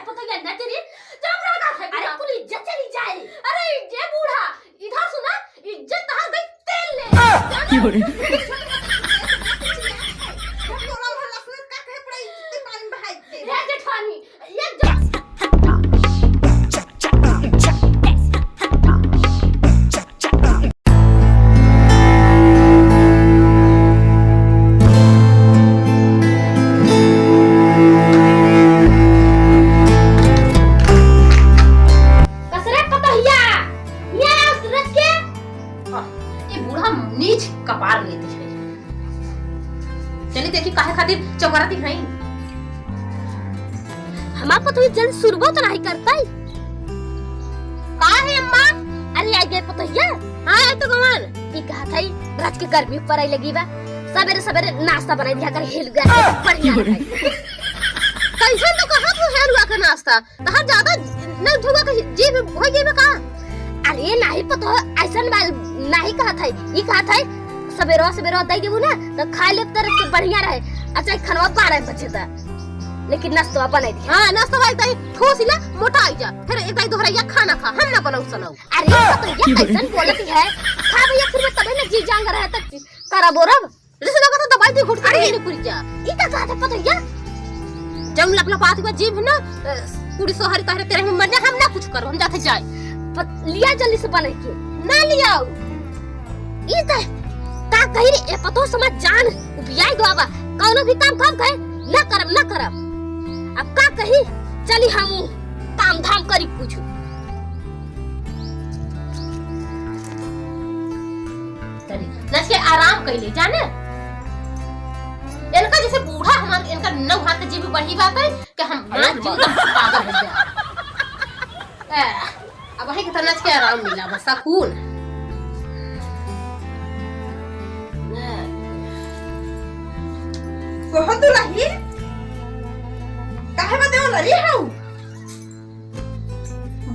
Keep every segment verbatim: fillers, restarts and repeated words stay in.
पता क्या ना तेरी, चुप रह ना, अरे, कुल इज्जत चली जाए। अरे, ये बूढ़ा, इधर सुना, इज्जत तहार गई तेल ले। आ! क्यों रे? टोला मोहल्ला सुनत का कहे पड़ा, इज्जत पानी बहाई दे। रे जेठानी, ये जो कसरे पतोहिया, ये उतरत के। आह, ये बूढ़ा नीच कपार लेती है। चली देखी काहे खातिर चौकराती है। हमार पतोहिया जन सुनबो तो नहीं करता है। का है अम्मा? अरे आ गए पतोहिया। हाँ, आ तो गवन। ई कहा था, रात के गर्मी ऊपर आई लगी बा, सवेरे सवेरे नाश्ता बनाई दिया कर, हेलुआ के बढ़िया रहे। कैसे तो कहा तू हेलुआ के नाश्ता? तहार ज्यादा न धुआ के जीभ हो गई बा का? अरे नाही पतोह, ऐसन बात नाही कहा था, ई कहा था, सवेरे सवेरे दे देबू ना, तो खा लेब, तरह से बढ़िया रहे। अच्छा, खानवा बारह बजे तक, लेकिन नाश्ता बनाई दिया। हाँ, नाश्ता वाली ताई ठोस ही ना, मोटा आई जा। फिर एक ताई दोहराइया खाना खा, हम ना बनाऊ सनाऊ। अरे, तो ये कैसन बोलती है? खा भैया, फिर मैं तबे ना जी जान रहा तक करा बोरब। जैसे लगा तो दवाई दी घुट के अरे! नहीं पूरी जा। ई का कहत है पतोहिया? जब लपलपात के जीभ ना, अ, कुड़ी सोहरी तहरे तेरे में मर जा, हम ना कुछ करो, हम जाते जाए। पत-, लिया जल्दी से बने के। ना लियाओ। ई त का कही रे, ए पतोह समझ जान, उबियाई दो आबा। कौनो भी काम काम कहे, ना करब, ना करब। अब का कही, चली हम काम धाम करी कुछ। चली, नच के आराम कैले, जाने? इनका जैसे बूढ़ा हमार, इनका नौ हाथ के जीभ बढ़ी बात है कि हम अरे मार जीव माँ। पागल हो गया। ए, अब वही के तो नच के आराम मिला, बस सकून। कहो तो रही, काहे बदे वो लड़ी हऊ?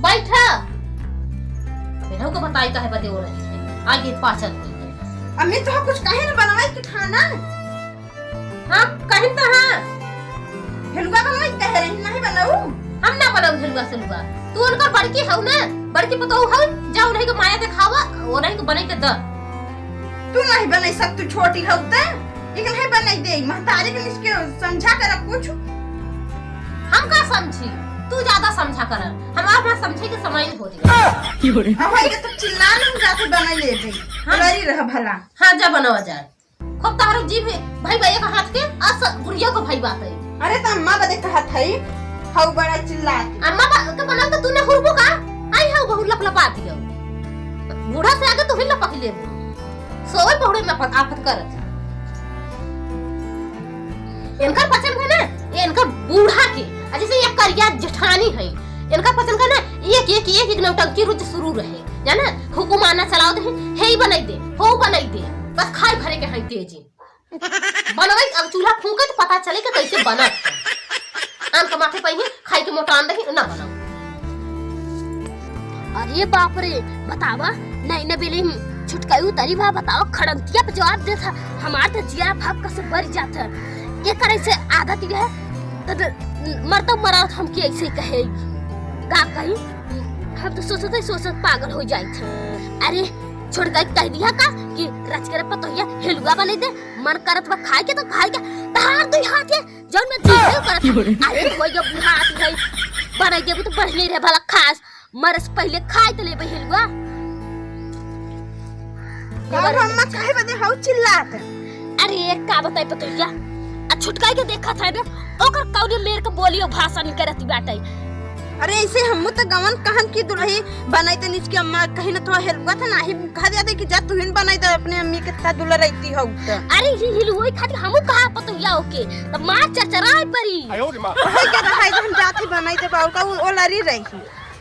बैठा। अब इन्हों को बताई काहे बदे वो रही है। आगे पाचन होई है। अम्मी तो कुछ कहे न बनवाई के खाना। हाँ, कहिन त हाँ। हेलुआ बनवाई कहे रही, नहीं बनाऊ? हम ना बनाऊ हेलुआ सेलुआ। तू उनकर बड़की हऊ ना, बड़की पतोहू हऊ, जा उन्हीं के माया देखावा, उन्हीं के बने के द। तू नहीं बने सक, तू छोटी हऊ त, एक नहीं बने दे, महतारी के निस के समझा कर कुछ। हम का समझी? तू ज्यादा समझा कर, हमार ना समझे के समय नहीं होती। अब ये तो चिल्ला नहीं जाते, बना ले दे। हाँ। लड़ी रह भला। हाँ, जा बनावा जाए। खूब तोहरो जीभ भाई बा एक हाथ के, आ स-, बुढ़िया को भाई बात है। अरे त अम्मा बदे कहत हई, हऊ बड़ा चिल्लात। अम्मा बा-, के बनाओ तो तू ना हुरबो का? आई हऊ बहुत लपलपा दियो। बूढ़ा से आगे तू ही लपक लेबू। सोवे पहुड़े में अपन आफत करत। इनकर पचन का ना, ये इनकर बूढ़ा के, आ जैसे ये करिया जेठानी है, इनकर पचन का ना, एक, एक, एक, एक नौटंकी रोज शुरू रहे। जाना, हुकुम आना चलाओ दे, हे ही बनाई दे, हो बनाई दे, बस खाए भरे के हैं तेजी। बनवाई, अब चूल्हा फूंके तो पता चले कि कैसे बनत है। आन के माथे पे ही खाई के मोटान दही, ना बनाओ। अरे बाप रे, बतावा, नहीं ना बेली, छुटकाई उतरी बा, बतावा, खड़ंतिया पे जवाब देत है, हमार तो जिया भाप कसे भर जात है। ये करे से आदत ये है, तो, तो मरता मरा हमके ऐसे कहे, का कही? हम तो सोचत ही सोचत पागल हो जाइत है। अरे, छोटका के कह दिया का कि रच के रे पतोहिया हेलुआ बने दे, मन करत बा खाए के तो खाए के, तहार दुई हाथ के जौन में जीव करत है। अरे, तो वही बूढ़ा आती है, बने देबू तो बढ़िया रहे भला खास, मरे से पहले खाए तो लेबे हेलुआ। का अम्मा काहे बदे हऊ चिल्लात? अरे, का बताई पतोहिया, आ छुटकाई के देखत है बे, ओकर कौने मेर के बोली और भाषा निकलती बाटे। अरे, ऐसे हमू तो गवन कहन की दुल्ही बनाई तो निच के अम्मा कहीं ना थोड़ा हेलुआ था ना, ही कह दिया दे कि जा तू ही बनाई दे अपने अम्मी के साथ दुल्हा रहती हो तो। अरे, ही हिलुओई खातिर हमू कहा पतोहिया ओके, तो मार चरचराए परी। आयो रे माँ। वही के रहाई हम जाती बनाई दे बाऊ का, वो लरी रही।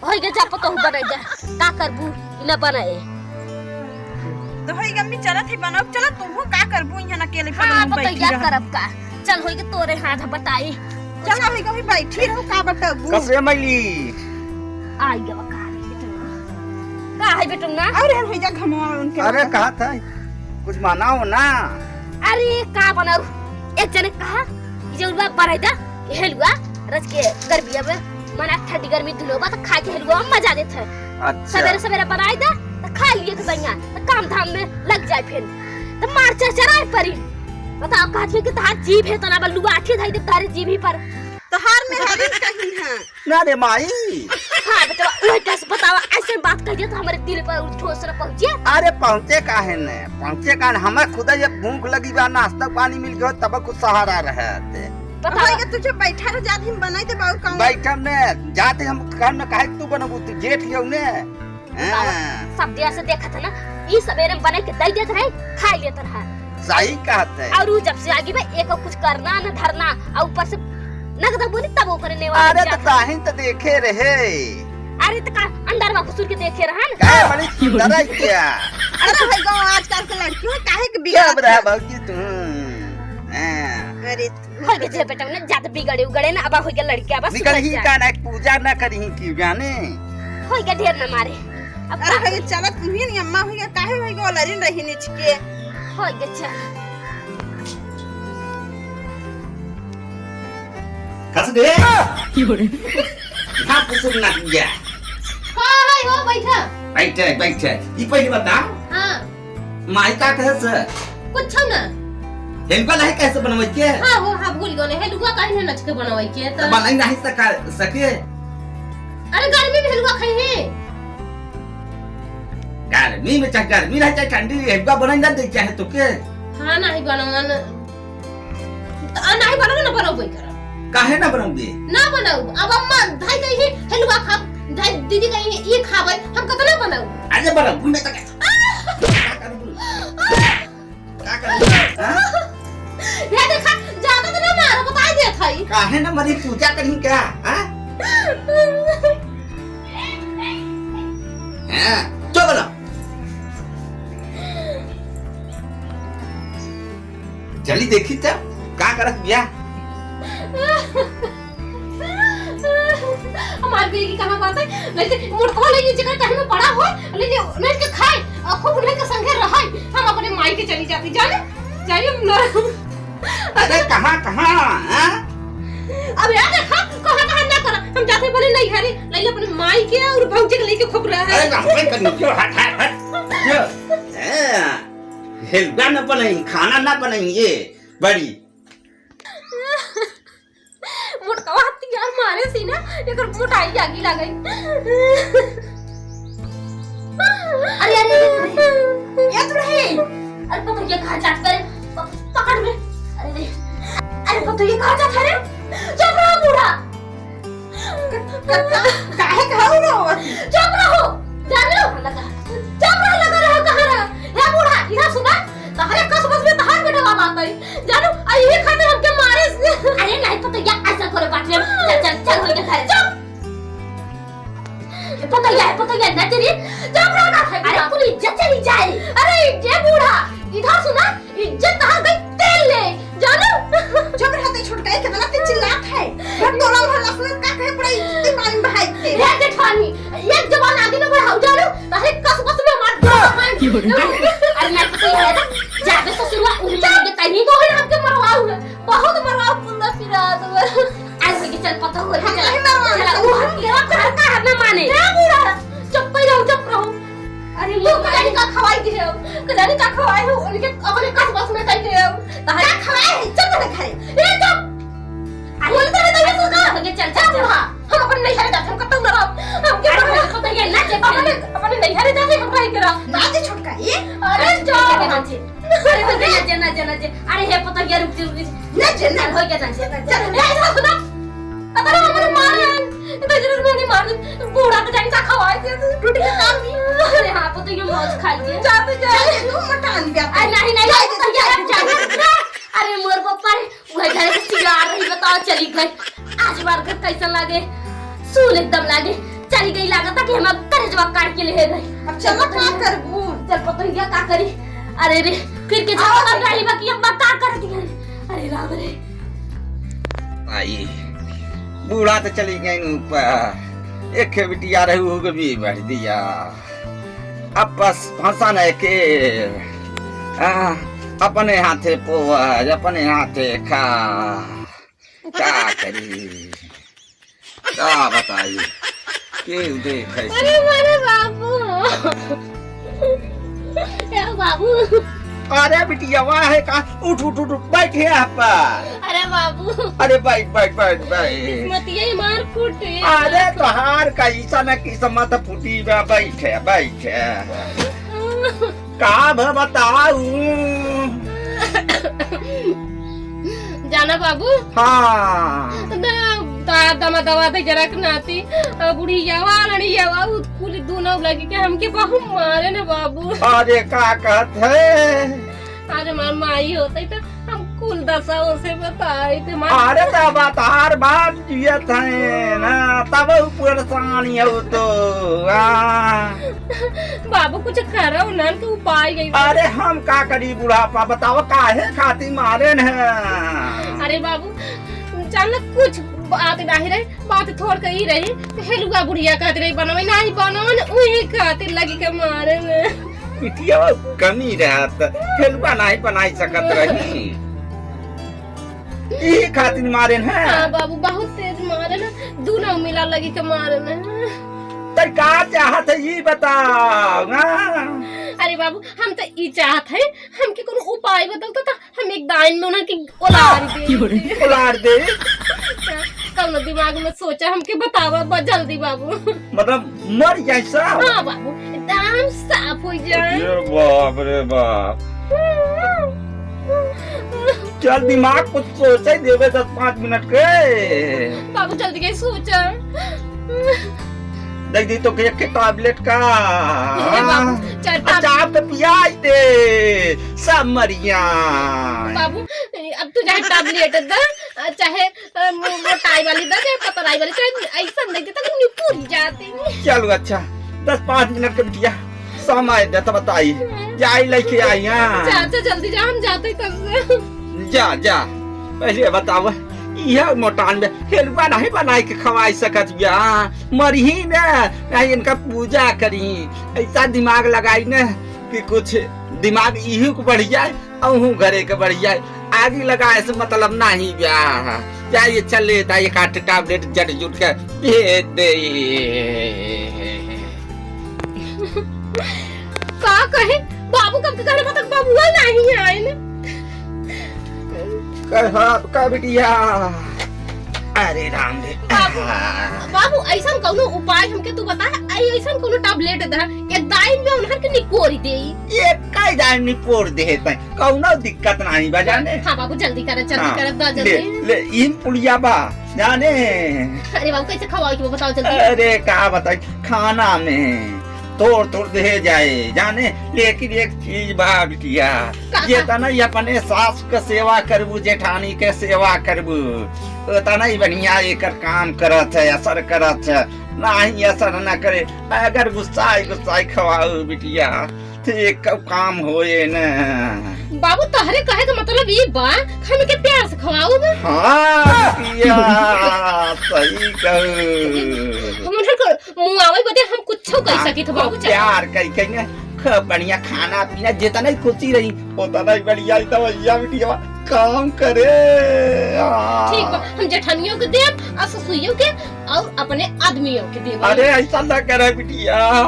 होई गे, जा पतोहू बनाई दे। का करबू? ई ना बनाए। तो होई गे, अम्मी चलत ही बनाओ। चला तुहू का करबू, इहाँ अकेले हाँ, पलंग बैठी पतोहिया रहो। करब का? चल होई गे, तोरे हाथ बताई। चला होई गे, अम्मी बैठी रहो, का बताबू? कसे मैली? आई गे, का रे बेटू? का है बेटू ना? और है होई जा घमवा उनके अरे वाला। कहा था, कुछ बनाओ ना। अरे का बनाऊ? एक जने कहा, ये उलवा बनाई दा, हेलुआ, रच के गरबिया में बना ठंडी गर्मी दुनो बा, त खाए के हलुआ में मजा देत है। अच्छा। सवेरे सवेरे बनाई दे, त खा लिए के बढ़िया, त काम धाम में लग जाए फिर। त मार चरचराए परी। बताओ, कहत है कि तहार जीभ है, तना बल्लुआ आठी धई दे तारे जीभ ही पर। तहार में हरी कहीं है। ना रे माई। हाँ बेटा, वही कैसे बतावा, ऐसे बात कह दिया तो हमारे दिल पर ठोस न पहुँचे। अरे पहुँचे काहे न, पहुँचे काहे न, हमें खुदा ये भूख लगी बा, नाश्ता पानी मिल गयो तब कुछ सहारा रहे। बतावा। भैया तुझे बैठा रह जात, हम बनाई दे बाउर काम। बैठब ने, जाते हम काम न काहे तू बनबू, तू जेठ लियो ने। बतावा, हाँ। सब दिया से देखत है ना, ई सवेरे में बने के दई देत रहे, खाई लेत रहा। सही कहत है। और ऊ जब से आगे बा, एको कुछ करना न धरना, और ऊपर से नगद बोली तब ओकरे नेवा अरे लग तो जात है। ताहिन तो देखे रहे। अरे तो का अंदर में घुसुर के देखे रहा न? का बड़ी सुंदर है क्या? अरे भाई गाँव आजकल के लड़की हो, काहे के क्या बिगड़त बड़ा है? भौजी तू? हाँ। अरे होई गे जे बेटा ने जात बिगड़े उगड़े ना, अब होई गे लड़के, अब निकल सुधर ही जा। का ना, पूजा ना करी ही क्यों जाने? होई गे ढेर ना मारे। अब अरे का होई गे करी? चलत तुम्ही नहीं अम्मा होई गे, काहे होई गे ओलरिन रही निच के। होई गे चल। कस दे। क्यों रे? यहाँ कुछ ना किया। का है हो बैठा? बैठे, बैठे। ई पहली बताओ। हाँ। माई का कहे से? कुछ ना। हेलुआ नहीं कैसे बनवे के? हाँ हो, हाँ, भूल गए। हेलुआ काहे न नचके बनवे के, तो तो बनाई नहीं सका, सके? अरे, गर्मी में हेलुआ खाई है। गर्मी में चाहे गर्मी रहे, चाहे ठंडी, हेलुआ बनाई ना दे, चाहे तो के? हाँ, नहीं बनवा न। तो आ, नहीं बनवा ना, बनवे करा। काहे ना बनवे? ना बनऊ। अब अम्मा, धाई कही है, हेलुआ खा, धाई दीदी कही है, ये खावे, हम कितना बनऊ? अरे बनऊ, मैं तो क्या? का करबू? का करबू? हाँ? ये देखा, ज्यादा तो ना मारो, बताई देत हई। काहे ना मरी, पूजा करी क्या? हाँ? हाँ, चलो बोलो। चली देखी तब, का करत बिया? हमार बेगी कहाँ बात है? नहीं तो मोटकवा ले लीजिए, जेकर टाइम में बड़ा हो, ले ले, नहीं के खाए, और खूब उन्हें के संगे रहाई। हम अपने माई के चली जाती, जाने? जाइए हम ना। अरे कहाँ, कहाँ, हाँ? अब यार देखा, कहाँ, कहाँ ना करा। हम जाते बोले नहीं घरे, ले ले अपने माई के और भौजी के लेके खूब रहा अरे है। ना, हमें कर लो, क्यों? हट, हट, हट। क्यों? हैं? हेलुआ ना बनाई, खाना ना बनाई, ये बड़ी। मोटकवा हत्ती यार मारे सी ना, एकर मोटाई आगी लागई। अरे, अरे, अरे, अरे, ये तो रहे। अरे, पतोहिया कहाँ जात करे? प-, पकड़ में। अरे, अरे, पतोहिया कहाँ जात है रे? चुप रहो, बूढ़ा। क-, क-, का-, काहे खाऊ रहो? चुप रहो, जान लो। लगा। चुप रहो, लगा रहो, कहाँ रहो? हे बूढ़ा, इधर सुना। तहरे कस बस में तहार बेटवा बात आई। जानू, आ यही खातिर हमके मारे से। अरे नहीं पतोहिया, ऐसा करे बात रे। चल, चल, चल, होई के घर। चुप। ए पतोहिया, ए पतोहिया, ना तेरी। चुप रहो ना, अरे, पूरी इज्जत चली जाए। अरे, ये बूढ़ा, इधर सुना, इज्जत तहार गई तेल ले, जानू। चुप रहते छोटका, ये कितना ते चिल्लात है। घर टोला मोहल्ला सुनत का कहे, पूरा इज्जत पानी बहाई के। रे जेठानी, एक जबान आगे न बढ़ाऊ, जानू। तहरे कस बस में मार दो। अरे मैं तो कही है ना, जाबे ससुरवा, उही में के कहीं को है ना हमके मरवाऊ है। बहुत मरवाऊ पुन्ना पिरात हुआ। अरे होई के चल पता हो, चल। हम नहीं मरवाऊ। चला, वो हत्ती है, घर का हर ना माने। क्या बुरा? चुप ही रहो, चुप रहो। अरे तू कजानी का खवाई दिहे हो, कजानी का खवाए हो, उनके अपने कस बस में कही दिहे हो। तहार का खवाए है? चल ना खाए। ए, चुप। अरे बोलते हैं तो ये सुना। हो गया, चल, चल, चल। हाँ, हम अपन नैहरे जाते, हम कतौ ना रहब। हम क्या अरे, करब? हम तो ये ना जाते। अपने, अपने नैहरे जाते, हम भाई करा। ना जे छोटका, ये? अरे, अरे, जाओ। ना जे। अरे, तो ना जे, ना जे, ना जे। अरे, हे पता क्या, रुक जे, रुक जे। ना जे, ना। हो गया, ना जे, ना जे। चल, ए, ऐसा सुना। अतरा हमरे मारे, इतना जरूर मैंने मार दी। बूढ़ा तो जाके खवाए थे, टूट के काम नहीं। अरे हाँ, पता ये मौज खाई के। जा तो जा। चल, तू मकान पे आ। अरे नहीं, नहीं, जा, नहीं, जा, जा, जा। अरे मोर पप्पा रे, वह घर के सियार रही, बताओ, चली गई। आज बार घर कैसन लागे? सूल एकदम लागे। चली गई, लागत कि हम करेजवा काट के ले गई। अब चलो, का करबू? चल, पता ये का करी? अरे रे, फिर के आओ, जवाब रही बा कि अम्मा का कर दी? अरे राम रे। आई, बूढ़ा तो चली गई ऊपर, एक बिटिया रही, हो गई, बढ़ दिया। अब बस फंसा नहीं के, आ, अपने हाथे पोज, अपने हाथे खा, का करी? का बताई, केहू देखे से। अरे, अरे बाबू। ए बाबू। अरे बिटिया, वाह है का? उठ, उठ, उठ, उठ, बैठ यहाँ पर। अरे बाबू। अरे बैठ, बैठ, बैठ, बैठ। किस्मतिया ही मार फूटे। अरे तोहार कैसन किस्मत फूटी बा, बैठ, बैठ। का भ-, बताऊ? जाना बाबू। हाँ। द-, द-, दमा दवा दे जरा के नाती, अ, बुढ़ियावा, लड़ियावा, उ कुल दूनो लगी के हमके बहुत मारे न बाबू। अरे का कहत है? आज हमार माई होतई त हम कुल दसा ओसे बताई थे माई। अरे त बतार बाप जियत है ना, तब उ परेशानी हो तो। हाँ। बाबू कुछ करो ना, तू उपाय गई। अरे हम का करी बुढ़ापा, बताओ काहे खातिर मारे न? अरे बाबू, चल कुछ बात नाही रही, बात थोड़ के ही रही। हेलुआ बुढ़िया कहत रही, "बनवे नाही बनवन," उही खातिर लगी के मारे में। बिटिया कमी रहत, हेलुआ नाही बनाई सकत रही। ई खातिर मारे हैं। हाँ बाबू, बहुत तेज मारे ना, दूनो मिला लगी के मारे में। तै का चाहत है, ई बताओ ना। अरे बाबू, हम तो ई चाहत है, हमके कोनो उपाय बतल तो, तो हम एक दाइन में उन्हन के उलार दे। उलार दे। कौनो दिमाग में सोचा, हमके बतावा बा जल्दी बाबू। मतलब मर जाए साफ? हाँ बाबू, एकदम साफ हो जाए। अरे बाप रे बाप। चल दिमाग कुछ सोचे देवे दस पाँच मिनट के। बाबू जल्दी के सोचा। देख दी तो एक के टैबलेट का। ए बाबू, चार अच्छा, टैब- आप तो पियाई दे, सब मरिया। बाबू, अब तू चाहे टैबलेट द, चाहे, अ, मो-, मोटाई वाली द, चाहे पतलाई वाली, चाहे ऐसा दे दे, तब निपुर जाते। चलो अच्छा, दस पाँच मिनट के बिटिया समय दे तो बताई, जाई लेके आई, हाँ। जा, जा, जल्दी जा, हम जाते तब से। जा, जा, पहले बताओ, यह मोटान में हेलुआ नहीं बनाई के खवाई सकत बिया, हाँ? मरही न, नहीं इनका पूजा करी। ऐसा दिमाग लगाई न कि कुछ दिमाग इहू को बढ़ जाए, अहू घरे के बढ़ जाए। आगी लगाए से मतलब नहीं बिया। जा ये चल लेता एक आठ टैबलेट जट जुट के भेज दे। का कहे बाबू, कब के कहले बा तक बबुआ नहीं आए न। कहा का बिटिया? अरे राम रे। बाबू, बाबू, ऐसन कौनो उपाय हमके तू बता, ऐ-, ऐसन कौनो टैबलेट दा, एक दाइन में उन्हन के निपोरी देई। ये कई दाइन निपोर दे है तै, कौनो दिक्कत नहीं बा जाने। हाँ बाबू, जल्दी कर, जल्दी हाँ, कर, दा ले, जल्दी। ले, इन पुड़िया बा जाने। अरे बाबू, कैसे खवाई के बताओ जल्दी। अरे का बताई, खाना में तोड़ तोड़ दे जाए जाने, लेकिन एक चीज बा बिटिया, का, का? जितना ही अपने सास के सेवा करबू, जेठानी के सेवा करबू, उतना ही बढ़िया एकर काम करत है, असर करत है, नाही असर न करे। अगर गुस्साई गुस्साई खवाऊ बिटिया, तो एक काम होए न। बाबू, तोहरे कहे के मतलब ई बा, हमके प्यार से खवाऊ बा? हाँ बिटिया, सही कहू। हम उन्हन को मुआवे बदे हम कुछो कह हाँ, सकित हो, बाबू, चला। प्यार कई कई ने, खूब बढ़िया खाना पीना, जितना ही खुशी रही, उतना ही बढ़िया ही दवाइया बिटिया काम करे। हाँ। ठीक बा, हम जेठानियों के देब, आ ससुइयों के, और अपने आदमियों के देब। अरे, ऐसा ना करे बिटिया,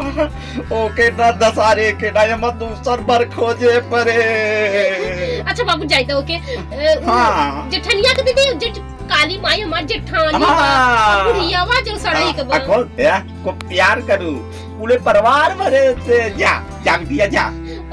ओके ना दसारे के ना, ये मत दूसर बर खोजे परे। अच्छा बाबू, जाए दो ओके। अ, हाँ। जेठनिया के दे दे, जेठ-, काली माई हमार जेठानी बा, हाँ। बुढ़ियावा जो सड़ई के बा। आ, खोल, या, को प्यार करू, पूरे परिवार भरे से जा, जा बिटिया, जा।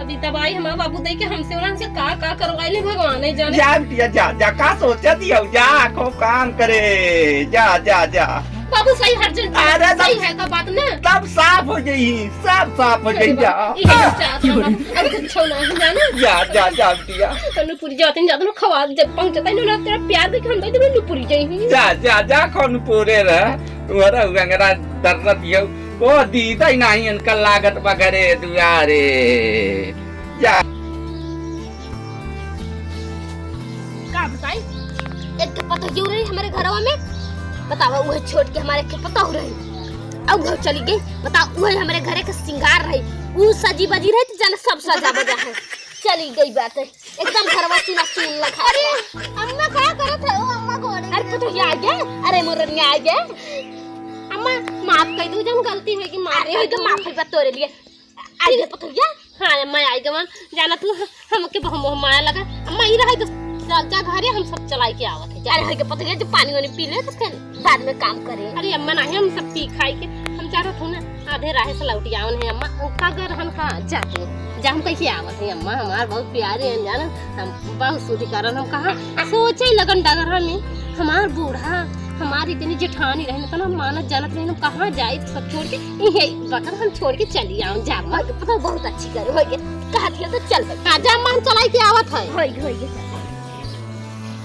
अभी दवाई हमार बाबू दे के हमसे, उन्हन से का, का करवाई ले, भगवान ही जाने। जा बिटिया, जा, जा, का सोचत हियौ, जा, खूब काम करे, जा, जा, जा। बाबू सही हर जन अरे, सही तब है का बात ना? तब साफ हो जाई, सब साफ हो जाई, जा। इहे हम चाहत हन, अब कुछ ना, जाना? जा, जा, जा बिटिया। तनु पूरी जाते जाते ना खवा, जब पहुंचता है ना, तेरा प्यार देखे हम तो इधर पूरी जाई। जा, जा, जा, कौन पूरे रह, तुम्हारा उंगरा दर्द दियो, वो दीदा ही नहीं इनका लागत बा घरे दुआरे। जा। का बताई? एक के पतोहियो रही हमरे घरवा में, बतावा, उहे छोट के हमारे के पतोह रही, अब घर चली गई। बताओ, उहे हमरे घरे के सिंगार रही, उ सजी बजी रही तो जाने सब सजा बजा है। चली गई बात है, एकदम घरवा सुना सुन लगा। अरे, अम्मा का करत है? ओ अम्मा गोरे अरे, पतोहिया आ गया, अरे, मोरनिया आ गया। माफ कइ दू, जौन गलती होइगी माफ कइ दू। माफ है तोरे लिए। आई गे पतोहिया। हाँ, अम्मा, आई गवन। जाना तू, हमके बहुत मोह माया लगा। अम्मा, ई रहा तो जा, जा घरे, हम सब चलाई के आवत है। जा। अरे, हई गे पतोहिया, जब पानी वानी पी ले, तो फिर बाद में काम करे। अरे अम्मा, नहीं, हम सब पी खाई के, हम जानत हूँ ना, आधे राहे से लौटी आवन है अम्मा। का गर हम कहाँ जाते हैं? जा, हम कैसे आवत है अम्मा? हमार बहुत प्यारे हैं, जानत, हम बहुत शुद्धिकरण, हम कहाँ सोचे लगन डगर हमें, हमार बूढ़ा, हमार इतनी जेठानी रहे, तो ना मानत जानत रहे, हम कहाँ जाए, सब छोड़ के, यही बकर हम छोड़ के चली आवन, जा अम्मा। पता बहुत अच्छी करे, होई गे, कहत है तो चल भाई। हाँ, जा अम्मा, हम चलाई के आवत है। होई गे, होई गे।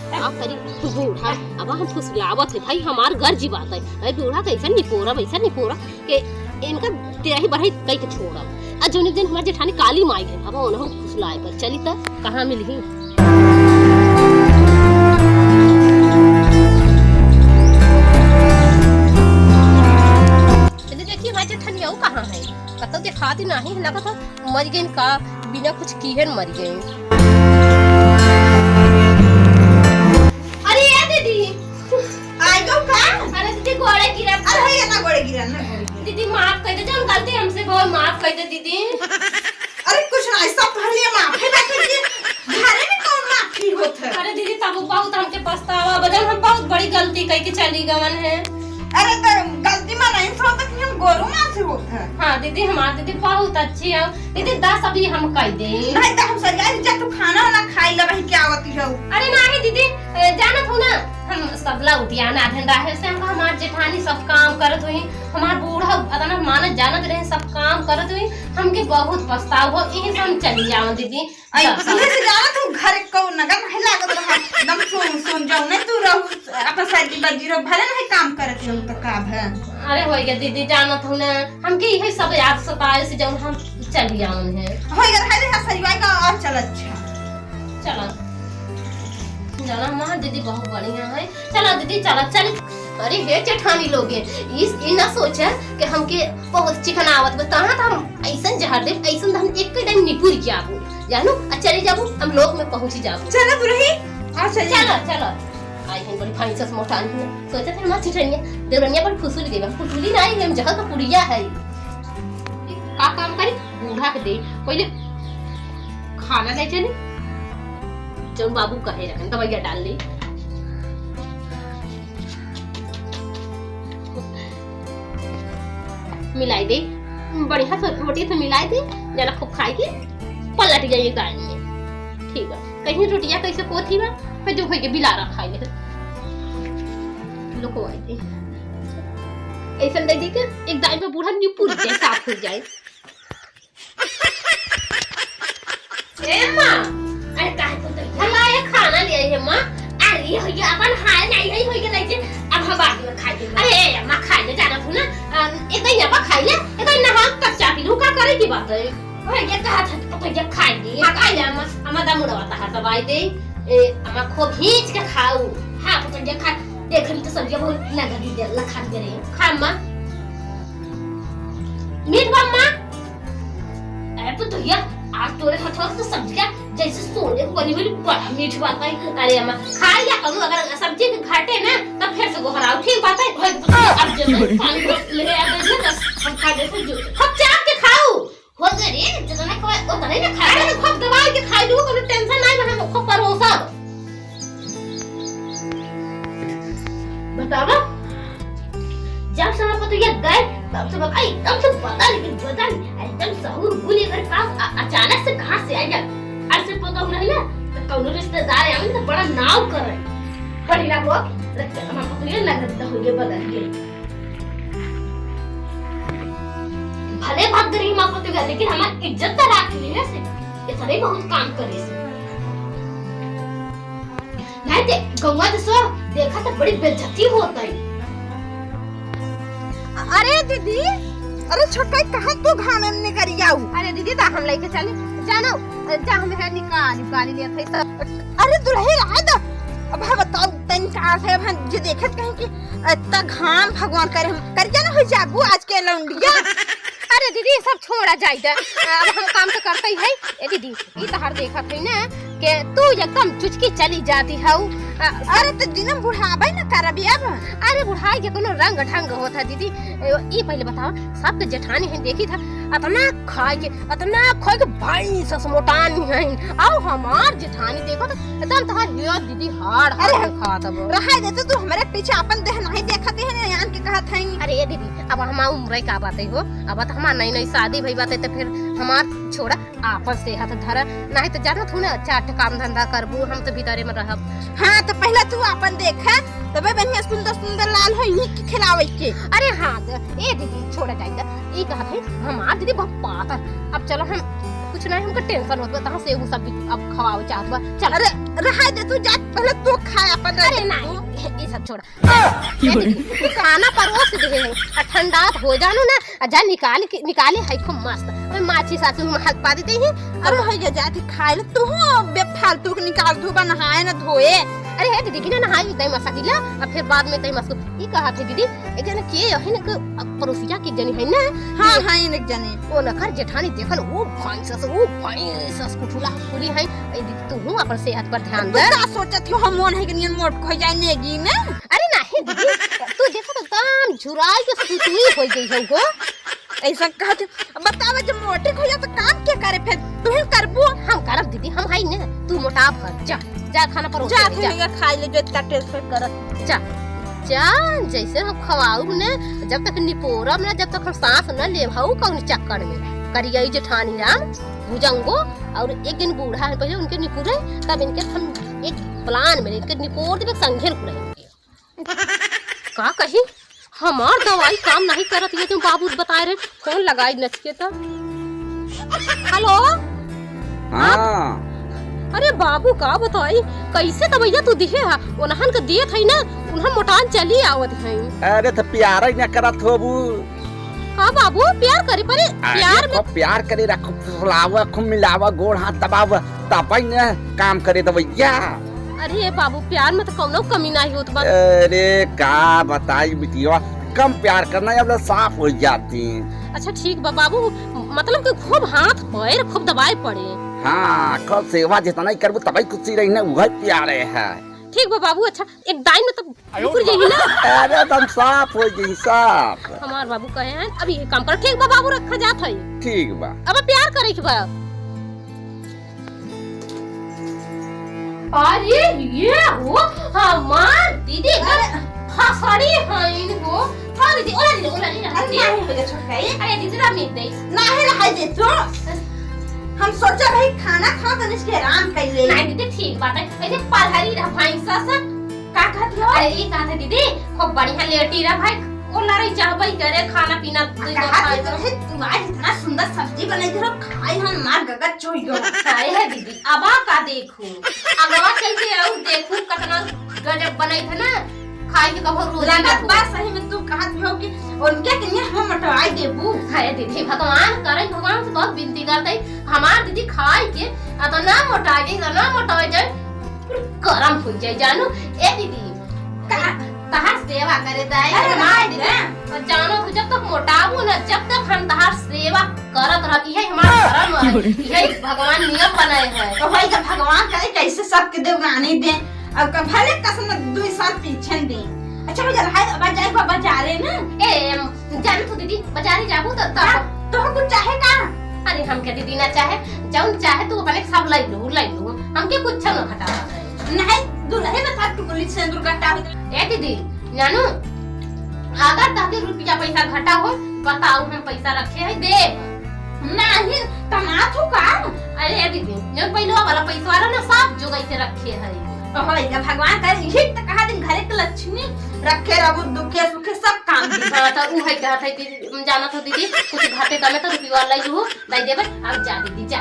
का करी बूढ़ा, अब हम फुसलावत है भाई, हमार गर्जी बात है। अरे बूढ़ा कैसन निपोरा, वैसन निपोरा के इनका तेरही बढ़ई कई के छोड़ब। आ जौन दिन हमार जेठानी काली माई है, अब उन्हों फुसलाए पर चली त कहाँ मिलही? चली देखी हमार जेठानी अउ कहाँ है, कतौ देखात ही नहीं, लगत है मर गइन का, बिना कुछ किहे मर गइन। अरे ए दीदी, आई गो का? अरे दीदी, गोड़े गिरा। अरे है ना, गोड़े गिरा ना, गोड़े गिरा। दीदी, माफ कर दे, जौन गलती हमसे भइल, माफ कर दे दीदी। अरे कुछ ना, सब भर लिया माफ है, बाकी ये घरे में कौन माफी होत है? अरे दीदी, तब बहुत हमके पछतावा बा, जौन हम बहुत बड़ी गलती कइ के चली गवन है। अरे तो गलती में नहीं सोचत कि हम गोरू माँ से होत है। हाँ दीदी, हमार दीदी बहुत अच्छी है। दीदी, दस अभी हम कह दे। नहीं तो हम सरिया जा, तू खाना वाना खाई ले, वही क्या होती हो? अरे नहीं दीदी, ए, जानत हो ना, हम सबला उठिया ना धन रहे से हमका हमार जेठानी सब काम करत हुई, हमार बूढ़ा अतना मानत जानत रहे, सब काम करत हुई, हमके बहुत पछताव हो, यही से हम चली जाओ दीदी। आई, इहे से जाना तू घर को नगर नहीं लागत रहा, एकदम सुन, सुन जाओ, नहीं तू रहू, अपन साइड की बाजी रहो, भले नहीं काम करत रहू तो का भे। अरे होई गे दीदी, जानत हूँ ना, हमके इहे सब याद सताए से जौन हम चली आउन है। होई गे, हाय रे, हाँ, सही बात का और चल अच्छा। चला। जाना हमार दीदी बहुत बढ़िया है। चला दीदी, चला, चल। अरे हे जेठानी लोगे, इस, ई ना सोचा कि हमके बहुत चिकन आवत बा, तहाँ त हम ऐसन जहर देब, ऐसन त हम एक टाइम निपुर जाबू, जानू, आ चली जाबू, हम लोक में पहुँची जाबू। चला दुलही, आ चली। चला, चला। आई हैं बड़ी भैंस से मोटान हुआ। सोचा था हमार चिठनिया, देवरनिया पर फुसुली देबा, फुसुली ना आई, हम जहर का पुड़िया है। का काम करी? बूढ़ा के दे, पहले खाना दे चली, जौन बाबू कहे रहन, दवाइया डाल ले। मिलाई दे, बढ़िया से रोटी से मिलाई दे, जना खूब खाई के पलट जाइए दाई में। ठीक है, कहीं रोटिया कैसे पोथी बा, फिर जो होइके बिलारा खाई ले। लोको आई दे, ऐसा दे दे के एक दाई में बूढ़ा निपुर जाए, साफ हो जाए। ए माँ, अरे काहे तो तैयार लाए खाना ले आई है माँ। अरे ये होइए अपन हाल नहीं है, होइए नहीं जे अब हम बाद में खाएंगे। अरे ए माँ, खाए ले जाना तू ना, अम, ए तो यहाँ पर खाए ले, ए तो यहाँ हम कच्चा पी लूँ, का करे की बात है? भैया कहा था तो भैया खाए ले, माँ खाए ले, माँ, हम दामुड़ा वाता है दवाई दे, ए, हम खूब भींच के खाऊ। हाँ, तो भैया खा, देख हम तो सब्जी बहुत लगा दी दे, लखा दे रहे। खा माँ। मीठ बा माँ। अरे पुतोहिया, आज तोरे हथवा से सब्जिया जैसे सोने के बनी बनी बड़ा मीठ बात है। अरे अम्मा, खा लिया कौनो, अगर सब्जी के घाटे ना, तब फिर से गोहराओ, ठीक बात है? भाई पुतोहिया, अब जो है, पानी ले आ गए ना, बस हम खा लेते हैं जो। खूब चाप के खाओ। हो गए रे, जितना खाए, उतना ही ना खाए। अरे खूब दबाई के खाई लू, कोनो टेंशन नहीं बा, हम खूब परोसा। बतावा, जब से हम पतोहिया गए, तब से बता, एकदम से बदल गई, बदल, एकदम सहूर भूल गई। का अ-, अचानक से कहाँ से आई गया? ऐसे पता हो रही ना, तो कौनो रिश्तेदार आवे तो बड़ा नाव करे। बड़ी ना हो, लगता हमार पतोहिया लगत तो हो गए, बदल गए। भले भाग गई हमार पतोहिया, लेकिन हमार इज्जत तो राख ली ना से, इतने बहुत काम करे से। नहीं दे, गौवा दसो, देखा तो बड़ी बेइज्जती होत है। अरे दीदी, अरे छोटका, कहाँ तू घामे में निकरी आऊ? अरे दीदी, ता हम लेके चली, जानो, जा हम है निकाली, निकाली ले थे सब। अरे दुलही, रहे दो। अब हम बताओ, तन का से अब हम जे देखत कहीं कि इतना घाम भगवान करे, हम करिया ना हो जाबू आज के लौंडिया। अरे दीदी, सब छोड़ा जाए दे, अब हम काम तो करते ही है। ए दीदी, ई तहार देखत है ना, के तू एकदम चुचकी चली जाती हऊ। अ, अरे, त दिनम बुढ़ाबै न करबी अब। अरे, बुढ़ाई के कोनो रंग ढंग होत है दीदी। ए, ई पहिले बताओ, सबके जेठानी है, देखी था, अतना खाए के, अतना खाए के भैंस अस मोटानी है। अउ हमार जेठानी देखो तो एकदम तहार हिया दीदी हाड़ हाड़ अरे, के खात अब। रहाई दे तो तू हमरे पीछे अपन देह नहीं देखती है ना, यान के कहत है। अरे, ए दीदी, अब हमार उम्र का बात है हो, अब तो हमार नई नई शादी भई बात है, तो फिर हमार छोड़ा, आपन सेहत धरा, नाहीं त जानत हूँ ना, चार ठे काम धंधा करबू, हम त भीतरे में रहब। हाँ, त पहिले तू आपन देखा, तबे बढ़िया सुंदर सुंदर लाल हो, इन्हीं के खिलावे के। अरे हाँ, द-, ए दीदी, छोड़ा जाई द। ई कहत है, हमार दीदी बहुत पातर। अब चलो हम, कुछ नाहीं, हमका tension होत बा, तहाँ से उ सब भी अब खवावे चाहत बा। चल। अरे, रहाई दे तू, जा, पहिले तू खा, आपन अरे रह। नाहीं, ई सब छोड़ा। ए दीदी, तू खाना परोस दे है, आ ठंडा हो जानो ना, आ जा निकाल के, निकाले है खूब मस्त। ओए माछी सासू में हाथ पा देते ही। अरे होई गया, जाती खाए ले, तू हो बेफालतू के निकाल धोबा, नहाए ना धोए। अरे हे दीदी, कि ना नहाए तई मसा किला, अब फिर बाद में तई मसा। ई कहा थे दीदी, एक जने के है ना, के पड़ोसिया के जनी है ना। हाँ, हाँ, इनके जनी। वो नखर जेठानी देखन, वो भैंस से, वो भैंस से कुठुला कुली है। ए दीदी, तू हूँ अपन सेहत पर ध्यान तू दे। का सोचत हो, हम मोन है कि नियन मोट हो जाए नेगी में? अरे नाहीं दीदी, तू देखो तो एकदम झुराई के सुतुई हो गई है वो। ऐसा कहत हो, बतावा जब मोटी हो जा तो काम के करे फिर? तू ही करबू? हम करब दीदी, हम हई ना, तू मोटा भर, जा, जा खाना परोस जा, दे, फिर जा। ये खाई ले जो इतना tension करत। जा, जा, जैसे हम खवाऊ ने, जब तक निपोरब ना, जब तक हम सांस न लेब, हऊ कौन चक्कर में। करिया ई जेठानी राम, भुजंगो, और एक दिन बूढ़ा है, पहले उनके निपुरे, तब इनके हम एक plan में इनके निपोर देबे, संघेर कुड़े। का कही, हमार दवाई काम नहीं करत, ये जो बाबू बताए रहे, फोन लगाई नचके त। हेलो। हाँ। अरे बाबू, का बताई, कैसे दवाइया तू दिहे हा? उन्हन के दिए थई ना, उन्हन मोटान चली आवत है। अरे त प्यार ही ना करत होबू। का बाबू, प्यार करे परे? अरे प्यार में खूब प्यार करे रा, खूब फुसलावा, खूब मिलावा, गोड़ हाथ दबावा, तबई न काम करे दवैया। अरे बाबू, प्यार में तो कौनो कमी नहीं होत बा। अरे का बताई बिटिया, कम प्यार करना, अब साफ हो जाती। अच्छा ठीक बा बाबू, मतलब कि खूब हाथ पैर खूब दबाए पड़े। हाँ, खूब सेवा जितना ही करबू तबई खुशी रही ना, वही प्यारे है। ठीक बा बाबू, अच्छा एक दाई में तो बिल्कुल यही ना। अरे, एकदम साफ हो गई, साफ। हमार बाबू कहे हैं, अभी ये काम कर। ठीक बा बाबू, रखा जात है। ठीक बा। अब प्यार करे के बा। अरे, ये हो हमार दीदी का अरे। हसड़ी हईन हो। हाँ दीदी, ओला दीदी, ओला दीदी, अरे, दीदी। नहीं, मेरे छोटका, ये अरे, दीदी, राम नहीं दे। नहीं रहा दे तो। हम सोचा भाई खाना खा तो इसके आराम कर ले। नहीं दीदी, ठीक बात है। ऐसे पलहरी रहा भाई सा सा। का कहत हो? अरे, ई कहत है दीदी, खूब बढ़िया लेटी रह भाई, ओ लड़ाई चाहबई करे, खाना पीना आ, दुई गो कहा खाए दीदी तो। रहे, तू आज इतना सुंदर सब्जी बनाई दे रहो, खाई हम मार गगत चोई गो। अरे है दीदी, अब आ का देखू, अगवा चल के और देखू कितना गजब बनाई थे ना, खाई के कभो रोज लागत देखू। बा सही में तू कहत हो कि उनके के लिए हम मोटवाई देबू। अरे दीदी, भगवान करे, भगवान से बहुत विनती करते, हमार दीदी खाई के इतना मोटा जाए, इतना मोटा जाए, पूरा गरम हो जाए, जानू। ए दीदी, का? तहार सेवा करे दाई, अरे, हमार माई दीदी, रे। और जानो तू जब तक मोटाबू ना, जब तक हम तहार सेवा करत रहब, इहे हमार धर्म है, इहे भगवान नियम बनाए है। तो भाई, जब भगवान करे, कैसे सबके देवरानी दे, अब का भले कसम दुई साल पीछे दे। अच्छा, भैया, भाई, अब जाए बा-, बाजारे ना। ए, जाने तू दीदी, बाजारे जाबू त, त हाँ, तोह कुछ चाहे का? अरे, हमके दीदी ना चाहे, जौन चाहे तू अपने सब लै लू, लै लू, हमके कुछ न घटावा। नहीं, दुल्हे में था टुकली से दुर्घटना होत। ए दीदी, जानू, अगर तहके रुपया पैसा घटा हो, बताओ, हम पैसा रखे है, देब। नहीं, कमात हो का? अरे दीदी, जो पहले वाला पैसा वाला ना, सब जोगाई से रखे है। ओहो, इधर भगवान करे, यही तो कहा दिन घरे के लक्ष्मी रखे रहू, दुखे सुखे सब काम दी। हाँ, तो उ है कहत है कि जानत हो दीदी, कुछ घटे कमे तो रुपया वाला ही हो, दे देबे, अब जा दीदी, जा।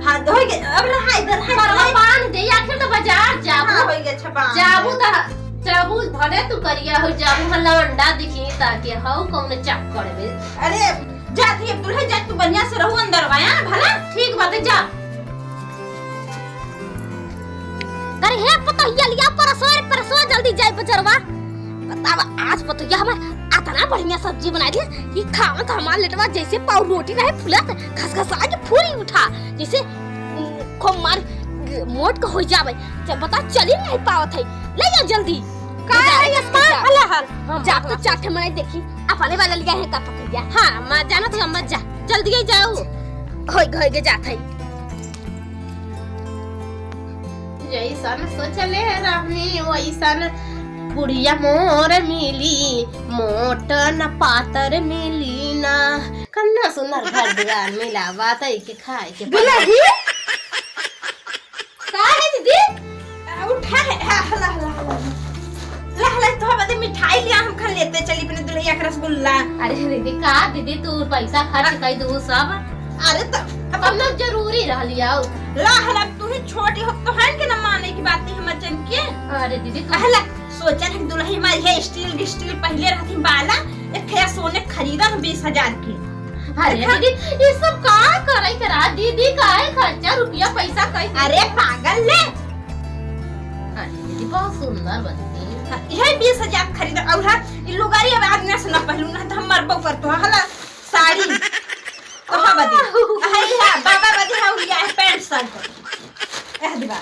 हाँ, तो हो गए, अब रहा इधर, हाँ, परवा बांध दे, आखिर तो बाजार जाबू। हाँ, हो गए, अच्छा, बांध जाबू दे। तो, जाबू भले तू करिया हो, जाबू हल्ला अंडा दिखी, ताकि हऊ कौन चक्कर में। अरे, जा तू, अब दूल्हे जा, तू बढ़िया से रहू अंदर बा, हाँ, भला? ठीक बात है, जा। अरे हे पतोहिया, लिया परसवा, परसवा जल्दी जाए बजरवा। बतावा, आज पतोहिया हमार अतना बढ़िया सब्जी बनाई दिया कि खावा तो हमार लेटवा जैसे पाव रोटी रहे फुलत, घसघसा के फूल उठा, जैसे, उम, खूब मार मोट का हो जावे। जब बता चली नहीं पावत है, ले जा जल्दी। का ले जा, है ले अम्मा? जा। हला हल। हाँ, जा हाँ, तो हाँ। चार ठे मने देखी, अपने वाला लिया है का पकड़िया। हाँ, अम्मा जाना था, अम्मा जा, जल्दी ही जाओ। होई होई के जात है। जैसन सोचले रहनी वैसन बुढ़िया मोर मिली, मोट न पातर मिली ना। कन्ना सुंदर घर दुआर मिला, बात है कि खाए के दुलही? का है दीदी? आ, उठा है, हा, हला, हला, हला। ला, हला, तो बदे मिठाई लिया, हम खा लेते चली अपने दुल्हैया के रसगुल्ला। अरे दीदी, का दीदी, तू पैसा खर्च कर दू सब। अरे तो अब हम लोग जरूरी रह लिया। ला, हला, तू ही छोटी हो, तो है के ना माने की बात नहीं हमर जन के। अरे दीदी, तू अहला, सोचा है दुल्हन हमारी है स्टील, स्टील पहले रहती बाला, एक है सोने खरीदा हम बीस हजार के। अरे अरे दीदी, ये सब का करे करा दीदी, काहे खर्चा रुपया पैसा कहीं? अरे पागल ले। अरे दीदी, बहुत सुंदर बनती है। हाँ, यही बीस हजार खरीदा और हाँ, ये लुगारी अब आदमी से ना पहलू ना तो हम मरबो करतो हला साड़ी। तो हाँ बदी, हाँ, हाँ, बाबा बदी हाँ, ये है पैंट शर्ट। यह दीवार।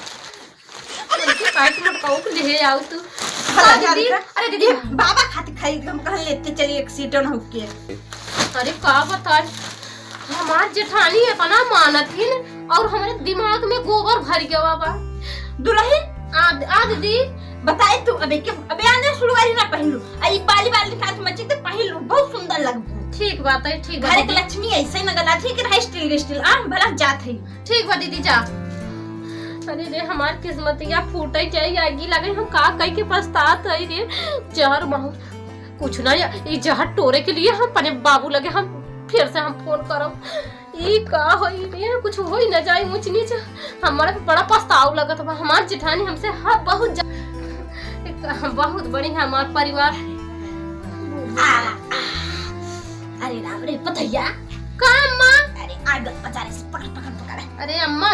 उनके पैंट मटकाऊ के लिए आओ तू। भला हाँ, जा दीदी। अरे दीदी, ये बाबा खातिर खरीद के हम कहल लेते चली एक सीटन होके। अरे का बताई, हमार जेठानी इतना मानत हिन और हमरे दिमाग में गोबर भर गया बा। दुलही? आ, आ दीदी। बताए तू अबे के, अबे आने सुलवारी ना पहलू। आ ई बाली बाली दिखा तू मची तो पहलू, बहुत सुंदर लगबू। ठीक बात है, ठीक बात घरे के है। लक्ष्मी ऐसे न गला थी कि रहे स्टील स्टील। आ भला जात है। ठीक बा दीदी, जा। अरे रे, हमार किस्मतिया फूटे जाई, आगी लगे, हम का कई के पछतात हई रे। जहर बहुत कुछ ना, ई जहर टोरे के लिए हम अपने बाबू लगे, हम फिर से हम फोन करब। ई का होई रे, कुछ होई ना जाए ऊंच नीच, हमारे पे बड़ा पछताव लगत बा। हमार जेठानी हमसे हर बहुत जा-, बहुत बढ़िया हमार परिवार। आ, आ, अरे राम रे पतैया। का अम्मा? अरे आग बचा रे, पकड़, पकड़, पकड़। अरे अम्मा,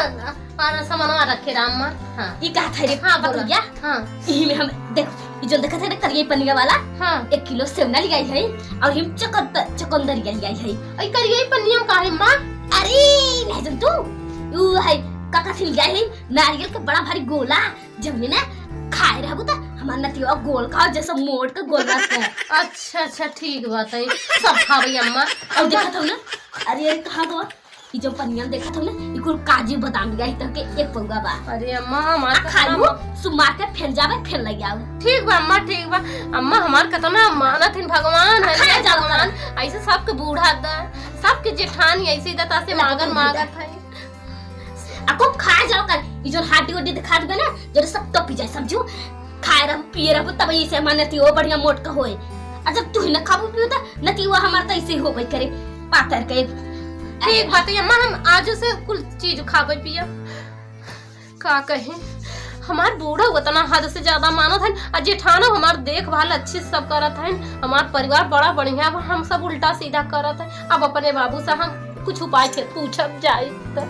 और सामानवा रखे रहा अम्मा। हाँ। ई का था रे हाँ, बोला। पतैया? हाँ। यही में हम, देख, ई जो देखत है ना करिया पनिया वाला, हाँ। एक किलो सेवना लियाई है और हम चकंद-, चकंदरिया लियाई है। ई करिया पनिया में का है अम्मा? अरे, नहीं जन तू, ऊ है, काका से लियाई है, नारियल के बड़ा भारी गोला, जब में ना खाए रहबू त हमार नतिया गोल का जैसा मोट का गोल रहता है। अच्छा, अच्छा, ठीक बात है, सब खावे अम्मा। और देखत हो ना, अरे, अरे, कहाँ गवा? ई जो पनिया देखत हो ना, ई कुल काजू बादाम लिया है, तहके एक पौवा बा। अरे अम्मा, हमार आ, तो खालू, अम्मा सुमा के फेर जावे, फेर लइ आवे। ठीक बा अम्मा, ठीक बा। अम्मा, हमार कितना मानत हिन भगवान, आ, है खा ना जाओ भगवान। ऐसे सबके बूढ़ा द, सबके जेठानी ऐसे द, तासे ना, मागन कुल मागत है। आ, खूब खा जाओ कर, ई जो हाडी उडी दिखा देबे ना, जो सब टपी जाए, समझू। खाए रहबू, पिए रहबू, तब ऐसे हमार नतियो बढ़िया मोट का होए। आ जब तू ही ना खाबू पियो त नतियो हमार त ऐसे ही होबे करे, पातर के। ठीक बात है अम्मा, हम आजो से कुल चीज खाबे पिए। का कहे, हमार बूढ़ा उतना हद से ज्यादा मानत हन, आ जेठानो हमार देखभाल अच्छे से सब करत हन। हमार परिवार बड़ा बढ़िया बा, हम सब उल्टा सीधा करत हन। अब अपने बाबू से हम कुछ उपाय के पूछब जाई त।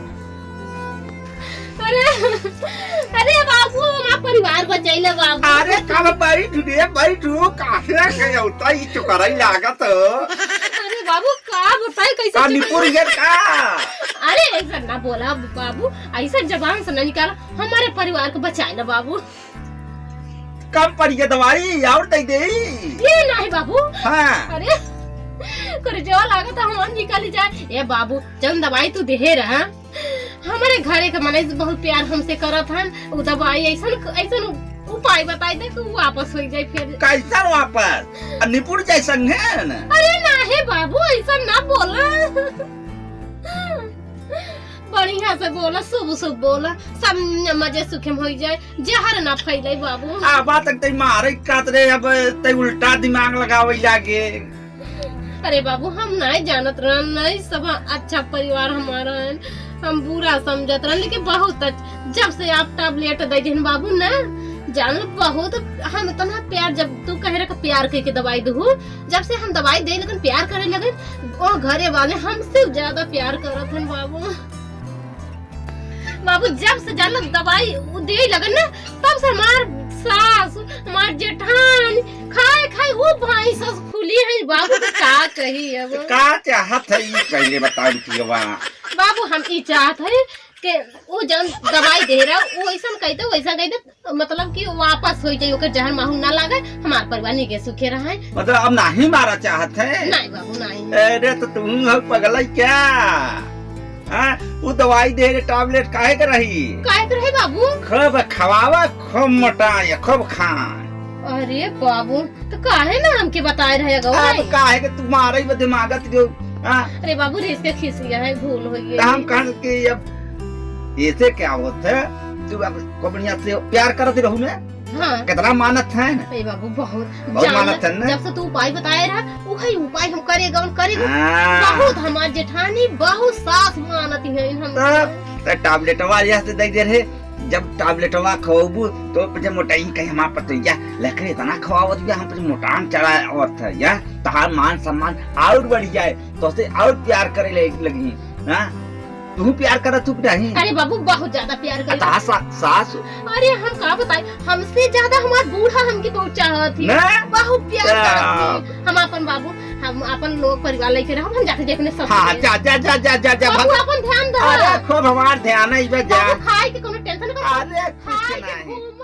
अरे, अरे बाबू, हमार परिवार बचाइले बाबू। अरे, कल बैठ रे, बैठ रो, काहे के उता ई चुकराई लागत? अरे बाबू, का बताई, कैसे का चुकराई? निपुर ये का? अरे, ऐसा ना बोला बाबू, ऐसा जबान से ना निकाला, हमारे परिवार को बचाइले बाबू। कम पड़ी है दवाई, और दे दे। ये नहीं बाबू। हाँ। अरे, कर जो लागत है, हमार निकल जाए। ए बाबू, जौन दवाई तू देहे रहा, हमारे घरे के मनई बहुत प्यार हमसे करत हन। उ दवाई ऐसन, ऐसन उपाय बताई दे कि उ वापस हो जाए फिर। कैसन वापस? आ निपुण जैसन है न? अरे ना हे बाबू, ऐसा ना बोला। बढ़िया से बोला, शुभ शुभ बोला, सब मजे सुखे में हो जाए, जहर ना फैले बाबू। आ बात तक तई मारे कात रे, अब तई उल्टा दिमाग लगावे लागे। अरे बाबू, हम नहीं जानत रहन, नहीं सब अच्छा परिवार हमारा है, हम बुरा समझत रहन, लेकिन बहुत अच्छा, जब से आप टैबलेट दे देन बाबू ना, जान लो बहुत हम इतना प्यार, जब तू कहे रहे कि प्यार करके दवाई दू, जब से हम दवाई दे लगन, प्यार करे लगन, वो घरे वाले हमसे ज्यादा प्यार करत हन बाबू। बाबू जब से जान लो दवाई उ दे लगन ना, तब से हमार सास, हमार जेठान खाए खाए वो भाई सास फूली है बाबू, तो का कही अब। का चाहत है ई पहले बताओ पियवा? बाबू हम ई चाहत है ते, उ जौन दवाई दे रहा, उ ऐसन कह दे, वैसा कह दे, मतलब कि वापस हो जाए, ओकर जहर माहू ना लागे, हमार परिवार निके सुखे रहे। मतलब अब नाही मारा चाहत है? नहीं बाबू, नहीं। अरे तो तुम लोग पगला क्या? हाँ, उ दवाई दे रहे, टैबलेट काहे के रही? काहे के रहे बाबू? खूब खवावा, खूब मोटाए, खूब खाए। अरे बाबू, तो काहे ना हमके बताए रहे गो अब भाई? काहे के तुम्हारे ही दिमाग जो, हाँ? अरे बाबू, रेस के खिसिया है, भूल हो गई। तो हम कहन कि अब ऐसे क्या होत है, तू अब को बढ़िया से प्यार करत रहू में? हाँ। कितना मानत है ना? अरे बाबू, बहुत बहुत जान, मानत है ना? जब से तू उपाय बताए रहा, उ भाई उपाय हम करे गौन करे गौन। हाँ। बहुत हमार जेठानी, बहुत सास मानत है हम। तब, तो टैबलेटवा यहाँ से दे दे रहे, जब टैबलेटवा खवाबू, तो जब मोटाई कहीं हमार पतोहिया, लेकिन इतना खवावत भी हम पर मोटान चढ़ा आवत है, या तहार मान सम्मान और बढ़ जाए, तो से और प्यार करे ले लगी, हाँ? तू प्यार करत तू नहीं? अरे बाबू, बहुत ज्यादा प्यार करे। तहार सा-, सास? अरे हम का बताई, हमसे ज्यादा हमार बूढ़ा हमके बहुत चाहत ही, ना? बहुत प्यार करत ही। हम अपन बाबू, हम अपन लोग परिवार लेके रहब, हम जाते जे अपने सब हाँ, के। जा, जा, जा, जा, जा, जा, बाबू, भाग। अपन ध्यान दे। अरे खूब हमार ध्यान है, इस पे जा। बाबू, खाए के कोनो टेंशन ना कर। अरे कुछ खाए के नहीं। खूब